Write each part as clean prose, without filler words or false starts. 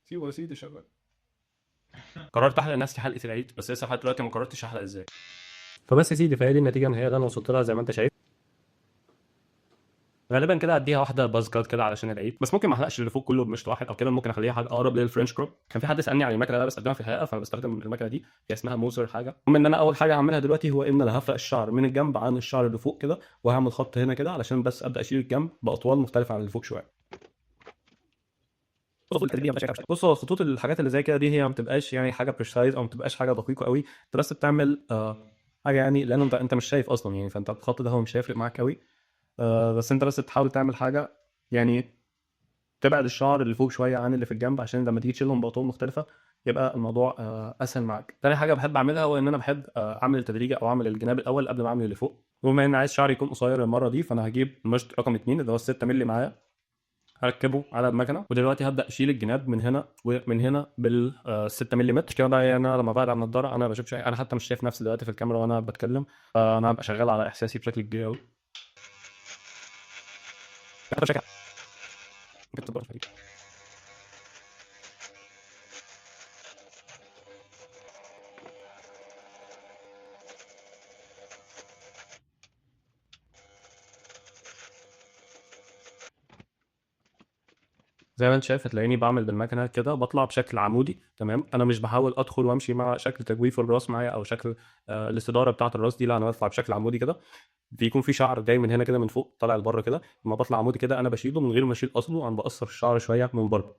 سيبه يا سيدي شغال. قررت احلق نفسي حلقة العيد، بس لسه لحد دلوقتي ما قررتش احلق ازاي. فبس يا سيدي، فهي دي النتيجة النهائية اللي انا وصلت لها زي ما انت شايف. غالبا كده هديها واحدة buzz cut كده علشان العيد، بس ممكن ما احلقش اللي فوق كله بمشط واحد او كده، ممكن اخليها حاجة اقرب لل French crop. كان في حد سالني عن المكنه اللي انا بستخدمها في الحلقة، فانا بستخدم المكنه دي، هي اسمها موزر حاجة. المهم ان انا اول حاجة هعملها دلوقتي هو ان انا هفرق الشعر من الجنب عن الشعر اللي فوق كده، وهعمل خط هنا كده علشان بس ابدا اشيل الجنب باطوال مختلفة عن اللي فوق شوية. بص، هو خطوط الحاجات اللي زي كده دي هي ما بتبقاش يعني حاجة precise او ما بتبقاش حاجة دقيقة قوي، انت بس بتعمل حاجة يعني، لان انت مش شايف اصلا يعني، فانت الخط ده هو مش هيفرق معاك قوي، بس انت بس بتحاول تعمل حاجة يعني تبعد الشعر اللي فوق شوية عن اللي في الجنب، عشان لما تيجي تشيلهم باطوال مختلفة يبقى الموضوع اسهل معاك. تاني حاجة بحب اعملها هو ان انا بحب اعمل التدريجه او اعمل الجناب الاول قبل ما اعمل اللي فوق. وبما ان عايز شعري يكون قصير المرة دي، فانا هجيب المشط رقم 2 اللي هو 6 مللي معايا، هركبه على المكنه، ودلوقتي هبدا اشيل الجناب من هنا ومن هنا بال 6 مللي متر كده بقى. يعني انا لما بقلع النضارة انا بشوف شيء، انا حتى مش شايف نفسي دلوقتي في الكاميرا وانا بتكلم، انا هبقى شغال على احساسي بشكل كبير قوي. زي ما انت شايف هتلاقيني بعمل بالمكنه كده، بطلع بشكل عمودي، تمام. انا مش بحاول ادخل وامشي مع شكل تجويف الراس معايا او شكل الاستداره بتاعه الراس دي، لا انا بطلع بشكل عمودي كده. بيكون في شعر جاي من هنا كده من فوق طالع لبره كده، لما بطلع عمودي كده انا بشيله من غير ما اشيل اصله، انا بقصر الشعر شوية من بره.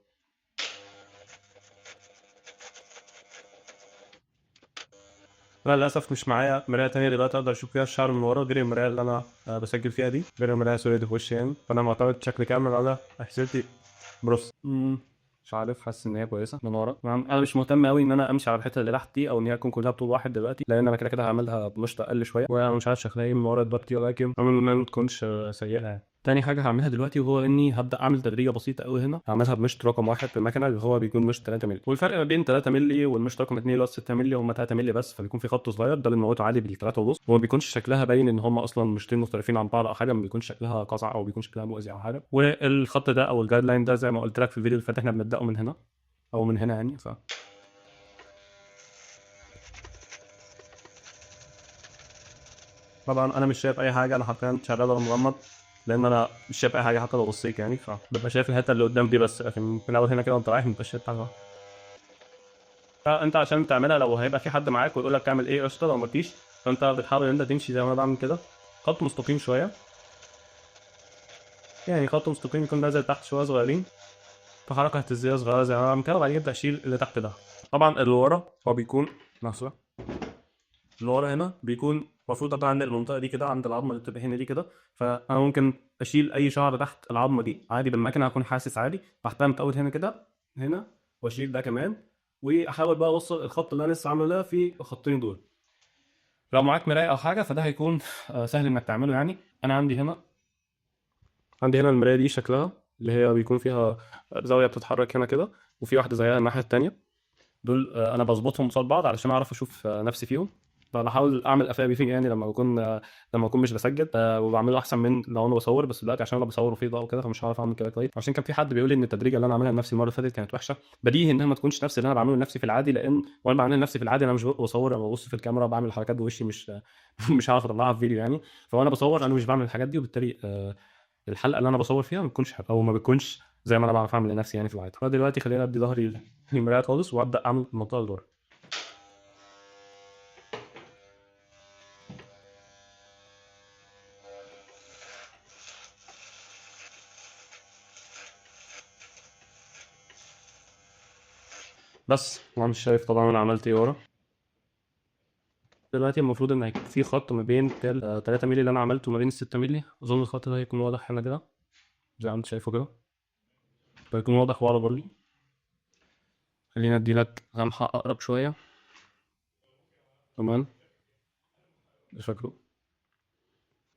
انا للاسف مش معايا مراية تانية دلوقتي اقدر اشوف فيها الشعر من ورا غير المراية اللي انا بسجل فيها دي، غير المراية sorry دي في وشي يعني، فانا معتمد بشكل كامل على احساسي برص. مش عارف، حاسس ان هي كويسة من ورا. تمام، انا مش مهتم قوي ان انا امشي على الحتة اللي تحت دي او ان هي تكون كلها بطول واحد دلوقتي، لان انا كده كده هعملها بمشط اقل شوية، وانا مش عارف شكلها ايه من ورا دلوقتي، ولكن اتمنى انها ما تكونش سيئه يعني. تاني حاجة هعملها دلوقتي وهو اني هبدا اعمل تدريجه بسيطة قوي هنا، هعملها بمشط رقم 1 في المكنه اللي هو بيكون مشط 3 مللي، والفرق ما بين 3 مللي والمشط رقم 2 اللي هو 6 مللي هم 3 مللي بس، فبيكون في خط صغير ده اللي بنموته عادي بالتلاتة ونص، وما بيكونش شكلها باين ان هم اصلا مشطين مختلفين عن بعض او حاجة، ما بيكونش شكلها قزع او بيكون شكلها مؤذي او حاجة. والخط ده او ال guideline ده زي ما قلت لك في الفيديو اللي فات احنا بنبداه من هنا او من هنا يعني. طبعا انا مش شايف اي حاجة، انا حرفيا شغال وانا مغمض لان انا مش شايف اي حاجة حتى لو بصيت يعني، فببقى شايف الحتة اللي قدام دي بس، لكن من اول هنا كده وانت رايح مبقاش شايف حاجة. فانت عشان تعملها لو هيبقى في حد معاك ويقول لك تعمل ايه قشطه، لو مفيش فانت بتحاول ان انت تمشي زي ما انا بعمل كده، خط مستقيم شوية يعني، خط مستقيم يكون نازل تحت شوية صغيرين، في حركة اهتزازيه صغيرة زي ما انا بعمل كده، وبعدين ابدا اشيل اللي تحت ده. طبعا اللي ورا هو بيكون لحظة، اللي ورا هنا بيكون المفروض ابقى عند المنطقة دي كده، عند العظمة اللي بتبقى هنا دي كده، فانا ممكن اشيل اي شعر تحت العظمة دي عادي بالمكنه، هكون حاسس عادي. بحتها متقود هنا كده هنا، واشيل ده كمان، واحاول بقى اوصل الخط اللي انا لسه عامله ده في الخطين دول. لو معاك مراية او حاجة فده هيكون سهل انك تعمله يعني. انا عندي هنا المراية دي شكلها اللي هي بيكون فيها زاوية بتتحرك هنا كده، وفي واحدة زيها الناحية التانية، دول انا بظبطهم قصاد بعض علشان اعرف اشوف نفسي فيهم. فبحاول اعمل قفايا بيفنج يعني لما اكون مش بسجل، وبعمله احسن من لو انا بصور، بس دلوقتي عشان انا بصور وفي اضاءه وكده فمش هعرف اعمل كده كويس. عشان كان في حد بيقول لي ان التدريجه اللي انا عاملها لنفسي المرة اللي فاتت كانت وحشة، بديهي انها ما تكونش نفس اللي انا بعمله لنفسي في العادي، لان وانا بعملها لنفسي في العادي انا مش ببقى بصور، انا ببص في الكاميرا بعمل حركات بوشي مش هعرف اطلعها في فيديو يعني. فوانا بصور انا مش بعمل الحاجات دي، وبالتالي الحلقة اللي انا بصور فيها ما بتكونش حلوة او ما بتكونش زي ما انا بعرف اعمل لنفسي يعني في العادي. فدلوقتي خلينا ادي ظهري للمرايه خالص وابدا اعمل المنطقة اللي ورا. بس انا مش شايف طبعا انا عملت ايه ورا. دلوقتي المفروض ان هيكون في خط ما بين 3 مللي اللي انا عملته وما بين ال 6 مللي، اظن الخط ده هيكون واضح هنا كده زي ما انت شايفه كده، فيكون واضح ورا برضه. خلينا ادي لك لمحه اقرب شوية. تمام، ده شكله.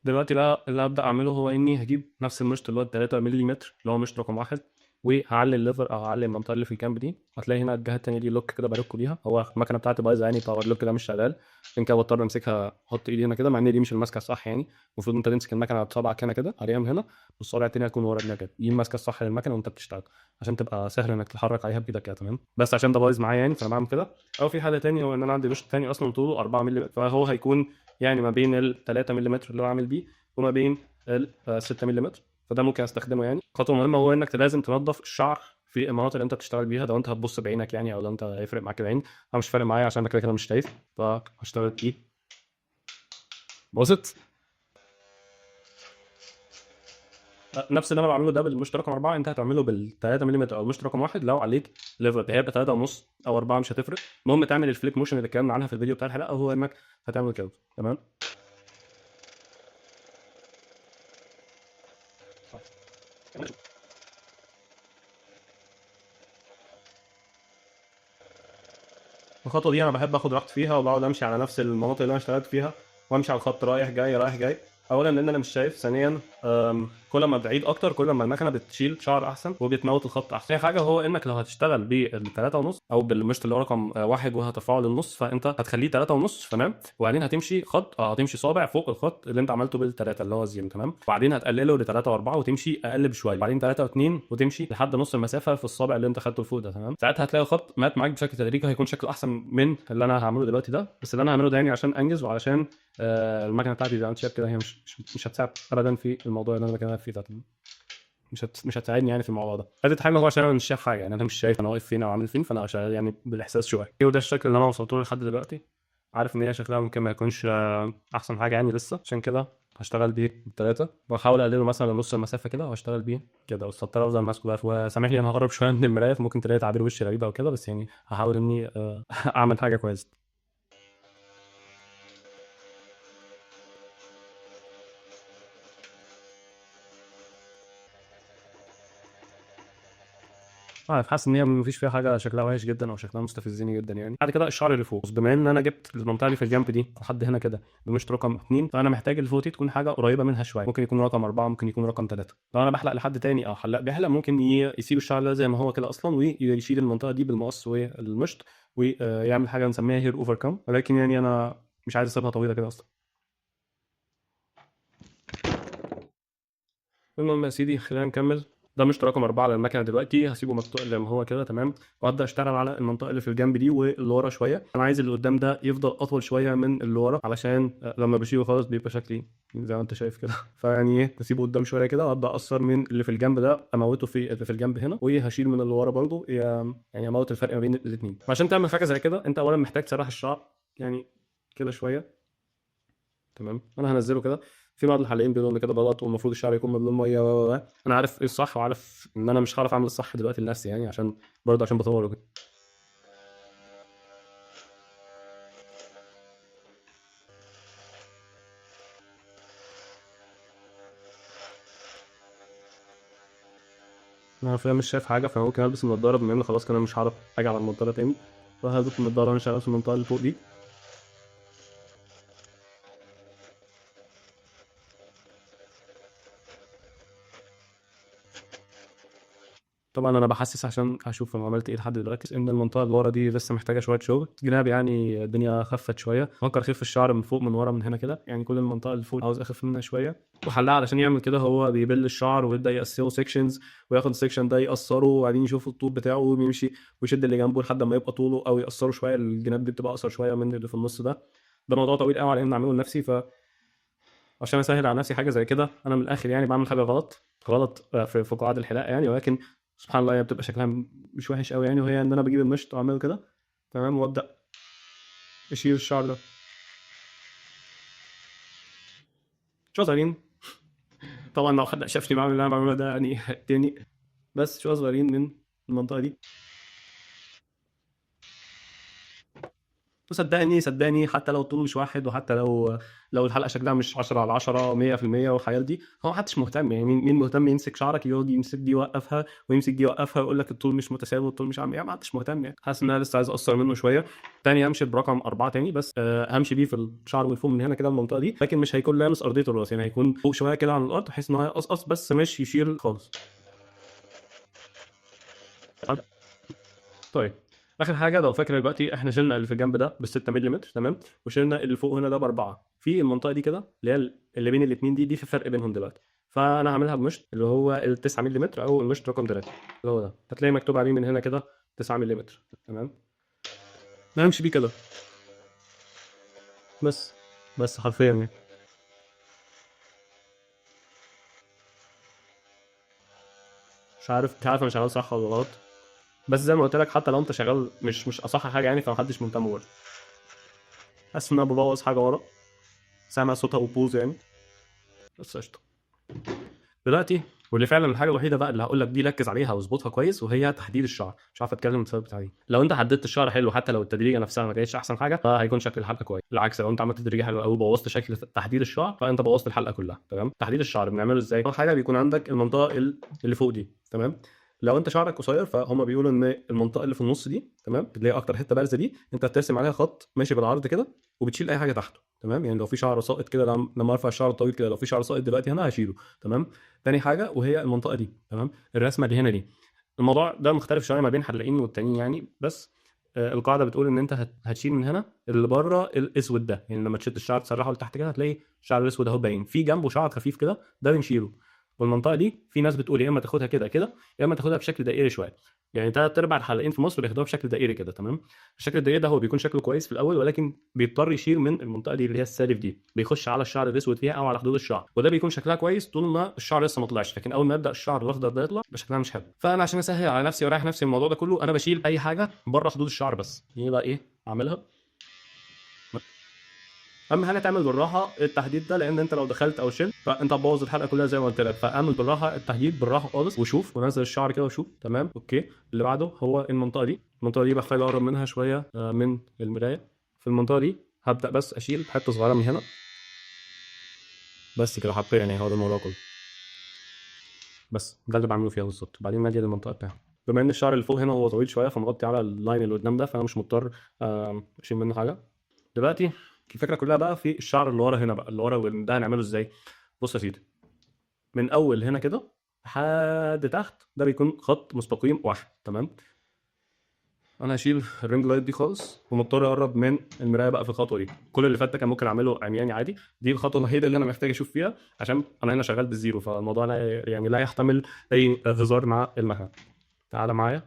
دلوقتي بقى اللي هبدا اعمله هو اني هجيب نفس المشط اللي هو 3 مللي متر اللي هو مشط رقم 1، وهعلي ال lever او هعلي المنطقة اللي في الجنب دي. هتلاقي هنا الجهة الثانية دي lock كده باركه بيها، هو المكنه بتاعتي بايظة يعني، power lock ده مش شغال، عشان كده بضطر امسكها، احط ايدي هنا كده، مع ان دي مش الماسكه الصح يعني. المفروض انت تمسك المكنه بصبعك هنا كده عليها من هنا، والصابع الثانية هتكون ورا هنا كده، دي الماسكه الصح للمكنه وانت بتشتغل، عشان تبقى سهل انك تتحرك عليها بايدك كده، تمام. بس عشان ده بايظ معايا يعني فانا بعمل كده. او في حاجة ثانية، هو ان انا عندي مشط ثاني اصلا طوله 4 ملم، فهو هيكون يعني ما بين ال 3 ملم اللي هو عامل بيه وما بين ال 6 ملم، فده ممكن استخدمه يعني. خطوة مهمة هو انك لازم تنظف الشعر في المناطق اللي انت بتشتغل بيها، لو انت هتبص بعينك يعني، او لو انت هيفرق معاك العين. انا مش فارق معايا عشان انا كده كده مش شايف، فهشتغل ايه بصت نفس اللي انا بعمله ده بالمشط رقم 4 انت هتعمله بال 3 ملم او المشط رقم 1 لو عليك lever، هيبقى 3.5 او 4 مش هتفرق. المهم تعمل ال flick motion اللي اتكلمنا عنها في الفيديو بتاع الحلقة، هو انك هتعمل كده، تمام. الخطوة دي انا بحب اخد راحتي فيها، وبقعد امشي على نفس المناطق اللي انا اشتغلت فيها، وامشي على الخط رايح جاي رايح جاي. اولا لان انا مش شايف، ثانيا كل ما بعيد اكتر كل ما المكنه بتشيل شعر احسن وبتموت الخط احسن. ثاني حاجة هو انك لو هتشتغل بالثلاثة ونص او بالمشط اللي هو رقم 1 وهترفعه للنص، فانت هتخليه 3.5، تمام، وبعدين هتمشي خط، هتمشي صابع فوق الخط اللي انت عملته بالثلاثة اللي هو الزيرو، تمام، وبعدين هتقلله ل 3 و4 وتمشي اقل بشوية، بعدين 3 و2 وتمشي لحد نص المسافة في الصابع اللي انت خدته لفوق ده، تمام. ساعتها هتلاقي الخط مات معاك بشكل تدريجي، هيكون شكله احسن من اللي انا هعمله دلوقتي ده. بس اللي انا هعمله ده يعني عشان انجز، وعلشان المكنه بتاعتي زي ما انت شايف كده هي مش هتساعد ابدا في الموضوع اللي انا بكلمك فيه ده، مش هتساعدني يعني في الموضوع ده. ثالث حاجة هو عشان انا مش شايف حاجة يعني، انا مش شايف انا واقف فين او عامل فين، فانا شغال يعني بالاحساس شوية. وده الشكل اللي انا وصلت له لحد دلوقتي. عارف ان هي شكلها ممكن ما يكونش احسن حاجة يعني لسه، عشان كده هشتغل بيه بالثلاثة، واحاول اقلله مثلا لنص المسافة كده واشتغل بيه كده، والسطره افضل ماسكه بقى. وسامحني انا هقرب شوية من المراية، فممكن تلاقي تعابير وشي غريبة وكده، بس يعني هحاول اني اعمل حاجة كويسة. عارف، حاسس ان هي مفيش فيها حاجة شكلها وحش جدا او شكلها مستفزني جدا يعني. بعد كده الشعر اللي فوق، بما ان انا جبت المنطقة اللي في الجنب دي لحد هنا كده بمشط رقم 2، فانا محتاج اللي فوق دي تكون حاجة قريبه منها شوية، ممكن يكون رقم 4، ممكن يكون رقم 3. لو انا بحلق لحد تاني او حلاق بيحلق ممكن يسيب الشعر ده زي ما هو كده اصلا، ويشيل المنطقة دي بالمقص والمشط، ويعمل حاجة نسميها hair over comb، ولكن يعني انا مش عايز اسيبها طويلة كده اصلا. المهم يا سيدي خلينا نكمل. ده مشط رقم 4 على المكنه دلوقتي، هسيبه مفتوح زي ما هو كده، تمام، وابدا اشتغل على المنطقة اللي في الجنب دي واللي ورا شوية. انا عايز اللي قدام ده يفضل اطول شوية من اللي ورا، علشان لما بشيله خالص بيبقى شكلي زي ما انت شايف كده. فيعني ايه، اسيبه قدام شوية كده وابدا اقصر من اللي في الجنب ده، اموته في اللي في الجنب هنا، وهشيل من اللي ورا برده، يعني اموت الفرق ما بين الاثنين. عشان تعمل حاجة زي كده انت اولا محتاج تسرح الشعر يعني كده شوية، تمام. انا هنزله كده، في بعض الحلاقين بيقولوا ان كده غلط والمفروض الشعر يكون مبلول مية و انا عارف ايه الصح، وعارف ان انا مش هعرف اعمل الصح دلوقتي لنفسي يعني، عشان برضه عشان بطور وكده. انا حرفيا مش شايف حاجة، فممكن البس النضارة بما ان خلاص كده مش هعرف حاجة على النضارة تاني، فهلبس النضارة وانا شغال في المنطقة اللي فوق دي. طبعا انا بحسس عشان اشوف انا عملت ايه لحد دلوقتي، ان المنطقة اللي ورا دي لسه محتاجه شوية شغل. جناب يعني الدنيا خفت شوية، بفكر اخف الشعر من فوق من ورا من هنا كده، يعني كل المنطقة اللي فوق عاوز اخف منها شوية. وحلها علشان يعمل كده هو بيبل الشعر ويبدا يقسمه sections، وياخد ال section ده يقصره، وبعدين يشوف الطول بتاعه ويمشي ويشد اللي جنبه لحد ما يبقى طوله، او يقصره شوية. الجناب دي بتبقى اقصر شوية من اللي في النص ده. ده موضوع طويل قوي على ان اعمله لنفسي، ف عشان اسهل على نفسي حاجة زي كده انا من الاخر يعني بعمل حاجة غلط غلط في قواعد الحلاقة يعني، ولكن سبحان الله هي بتبقى شكلها مش وحش قوي يعني. وهي ان انا بجيب المشط واعمله كده، تمام، وابدا اشيل الشعر ده شوية صغيرين. طبعا لو حد شافني بعمل اللي انا بعمله ده يعني تاني، بس شوية صغيرين من المنطقة دي. وصدقني صدقني حتى لو الطول مش واحد، وحتى لو الحلقة شكلها مش 10 على 10 100% والحاجات دي، هو ما حدش مهتم يعني. مين مهتم يمسك شعرك يقعد يمسك دي يوقفها ويمسك دي يوقفها ويقول لك الطول مش متساوي والطول مش عامل ايه؟ ما حدش مهتم يعني. حاسس ان انا لسه عايز اقصر منه شوية تاني. همشي برقم 4 تاني، بس همشي بيه في الشعر من فوق من هنا كده المنطقة دي، لكن مش هيكون لامس ارضية الراس يعني، هيكون فوق شوية كده عن الارض بحيث ان هو يقصقص بس مش يشيل خالص. طيب اخر حاجة لو فاكر دلوقتي احنا شلنا اللي في الجنب ده بال 6 ملم، تمام، وشلنا اللي فوق هنا ده ب4. في المنطقة دي كده اللي هي اللي بين الاثنين دي في فرق بينهم دلوقتي، فانا هعملها بمشط اللي هو ال 9 ملم او المشط رقم 3 اللي هو ده، هتلاقي مكتوب عليه من هنا كده 9 ملم، تمام. انا همشي بيه كده بس حرفيا يعني. مش عارف انا شغال صح ولا غلط، بس زي ما قلت لك حتى لو انت شغال مش اصح حاجة يعني، فمحدش مهتم برضه. حاسس ان انا ببوظ حاجة ورا، سامع صوتها وبوظ يعني، بس قشطه. دلوقتي واللي فعلا الحاجة الوحيدة بقى اللي هقول لك دي ركز عليها واظبطها كويس، وهي تحديد الشعر. مش عارف اتكلم بسبب بتاع دي. لو انت حددت الشعر حلو حتى لو التدريجه نفسها ما كانتش احسن حاجة، فهيكون شكل الحلقة كويس. العكس لو انت عملت تدريجه حلوة قوي وبوظت شكل تحديد الشعر، فانت بوظت الحلقة كلها، تمام. تحديد الشعر بنعمله ازاي؟ اول حاجة بيكون عندك المنطقة اللي فوق دي، تمام. لو انت شعرك قصير فهم بيقولوا ان المنطقة اللي في النص دي، تمام، اللي هي اكتر حتة بارزة دي، انت بترسم عليها خط ماشي بالعرض كده وبتشيل اي حاجة تحته، تمام. يعني لو في شعر ساقط كده، لما ارفع الشعر الطويل كده لو في شعر ساقط دلوقتي هنا هشيله، تمام. تاني حاجة وهي المنطقة دي، تمام، الرسمة اللي هنا دي. الموضوع ده مختلف شوية ما بين حلاقين والتانيين يعني، بس القاعدة بتقول ان انت هتشيل من هنا اللي بره الاسود ده، يعني لما تشد الشعر تسرحه لتحت كده هتلاقي الشعر الاسود اهو باين، في جنبه شعر خفيف كده ده بنشيله. والمنطقة دي في ناس بتقول يا اما تاخدها كده كده، يا اما تاخدها بشكل دائري شوية، يعني تلات ارباع الحلاقين في مصر بياخدوها بشكل دائري كده، تمام. الشكل الدائري ده هو بيكون شكله كويس في الاول، ولكن بيضطر يشيل من المنطقة دي اللي هي السالف دي، بيخش على الشعر الاسود فيها او على حدود الشعر، وده بيكون شكلها كويس طول ما الشعر لسه ما طلعش، لكن اول ما يبدا الشعر الاخضر ده يطلع يبقى شكلها مش حلو. فانا عشان اسهل على نفسي واريح نفسي الموضوع ده كله، انا بشيل اي حاجة بره حدود الشعر بس. يبقى ايه اعملها؟ اهم حاجة تعمل بالراحة التحديد ده، لان انت لو دخلت او شلت فانت هتبوظ الحلقة كلها زي ما قلت لك. فاعمل بالراحة التحديد بالراحة خالص، وشوف ونزل الشعر كده وشوف، تمام، okay. اللي بعده هو المنطقة دي. المنطقة دي بحتاج اقرب منها شوية من المراية. في المنطقة دي هبدا بس اشيل حتة صغيرة من هنا بس كده حرفيا، يعني هو ده الموضوع كله، بس ده اللي بعمله فيها بالظبط. بعدين اجي للمنطقة بتاعها. بما ان الشعر اللي فوق هنا هو طويل شوية فمغطي على ال line اللي قدام ده، فانا مش مضطر اشيل منه حاجة. دلوقتي الفكرة كلها بقى في الشعر اللي ورا هنا بقى، اللي ورا ده هنعمله ازاي؟ بص يا سيدي، من اول هنا كده لحد تحت ده بيكون خط مستقيم واحد، تمام. انا هشيل ال ring light دي خالص ومضطر اقرب من المراية بقى في الخطوة دي. كل اللي فات ده كان ممكن اعمله عمياني عادي، دي الخطوة الوحيدة اللي انا محتاج اشوف فيها، عشان انا هنا شغال بال zero، فالموضوع لا يحتمل اي هزار مع المكنه. تعالى معايا،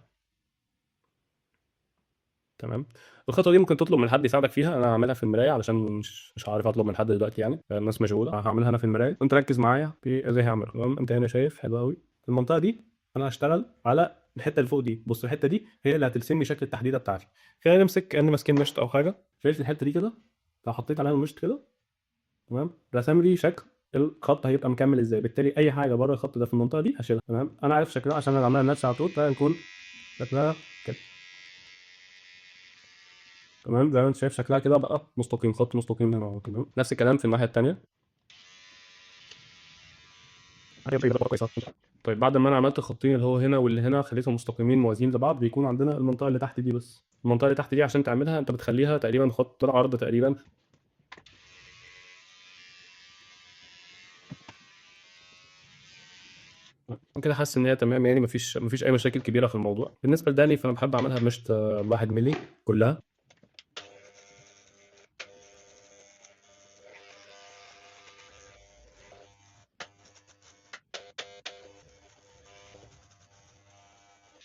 تمام. الخطوة دي ممكن تطلب من حد يساعدك فيها، انا هعملها في المراية علشان مش عارف اطلب من حد دلوقتي يعني، الناس مشغولة، هعملها انا في المراية وانت ركز معايا في ازاي هعملها، تمام. انت هنا شايف حلو قوي المنطقة دي، انا هشتغل على الحتة اللي فوق دي. بص الحتة دي هي اللي هترسم لي شكل التحديده بتاعتي. خلينا نمسك كأن ماسكين مشط او حاجة، شايف الحتة دي كده؟ لو حطيت عليها المشط كده، تمام، رسم لي شكل الخط هيبقى مكمل ازاي، بالتالي اي حاجة بره الخط ده في المنطقة دي هشيلها، تمام. انا عارف شكلها عشان انا عاملها لنفسي على طول، فهنكون شكلها كده، تمام. زي ما انت شايف شكلها كده بقى مستقيم، خط مستقيم هنا اهو، تمام. نفس الكلام في الناحية الثانية. طيب بعد ما انا عملت الخطين اللي هو هنا واللي هنا خليتهم مستقيمين موازيين لبعض، بيكون عندنا المنطقة اللي تحت دي بس. المنطقة اللي تحت دي عشان تعملها انت بتخليها تقريبا خط العرض تقريبا. كده حاسس ان هي تمام يعني، مفيش اي مشاكل كبيرة في الموضوع. بالنسبة لداني فانا بحب اعملها بمشط 1 مللي كلها.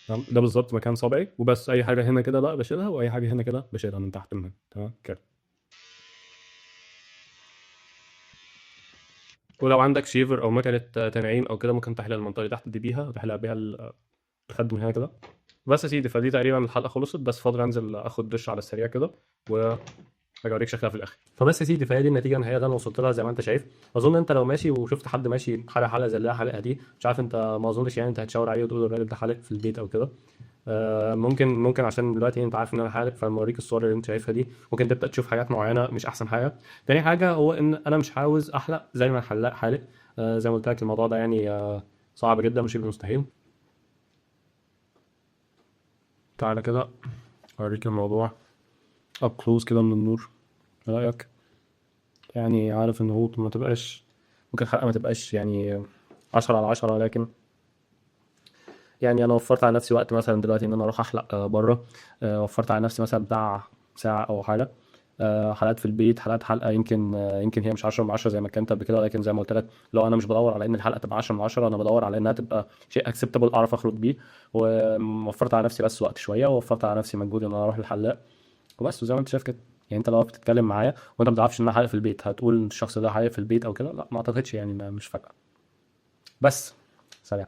تمام، ده بالظبط مكان صبعي وبس. اي حاجة هنا كده بقى بشيلها، واي حاجة هنا كده بشيلها من تحت من هنا، تمام كده. ولو عندك shaver او مكنه تنعيم او كده ممكن تحلق المنطقة اللي تحت دي بيها، وتحلق بيها الخد من هنا كده. بس يا سيدي، فدي تقريبا الحلقة خلصت، بس فاضل انزل اخد دش على السريع كده و هاجي اوريك شكلها في الاخر. فبس يا سيدي، فهي دي النتيجة النهائية اللي انا وصلت لها زي ما انت شايف. اظن انت لو ماشي وشفت حد ماشي حلقة حلقة زي اللي حلقة دي، مش عارف انت، ما اظنش يعني انت هتشاور عليه وتقول الراجل ده حالق في البيت او كده. ممكن عشان دلوقتي انت عارف ان انا حالق، فلما اوريك الصور اللي انت شايفها دي ممكن تبدا تشوف حاجات معينة مش احسن حاجة. تاني حاجة هو ان انا مش عاوز احلق زي ما الحلاق حالق، زي ما قلت لك الموضوع ده صعب جدا مش مستحيل. تعالى كده اوريك الموضوع up close كده من النور. ايه رايك؟ عارف ان هو ما تبقاش، ممكن الحلقة ما تبقاش 10 على 10، لكن يعني انا وفرت على نفسي وقت مثلا دلوقتي ان انا اروح احلق بره. وفرت على نفسي مثلا بتاع ساعة او حاجه. حلقات في البيت، حلقات حلقة يمكن يمكن هي مش 10 من 10 زي ما كانت قبل كده، ولكن زي ما قلت لك لو انا مش بدور على ان الحلقة تبقى 10 من 10، انا بدور على انها تبقى شيء acceptable اعرف اخرج بيه. ووفرت على نفسي بس وقت شويه، ووفرت على نفسي مجهود ان انا اروح للحلاق وبس. وزي ما انت شايف كده، يعني انت لو بتتكلم معايا وانت ما تعرفش ان انا حالق في البيت، هتقول الشخص ده حالق في البيت او كده؟ لا، ما اعتقدش يعني، مش فارقه. بس سلام.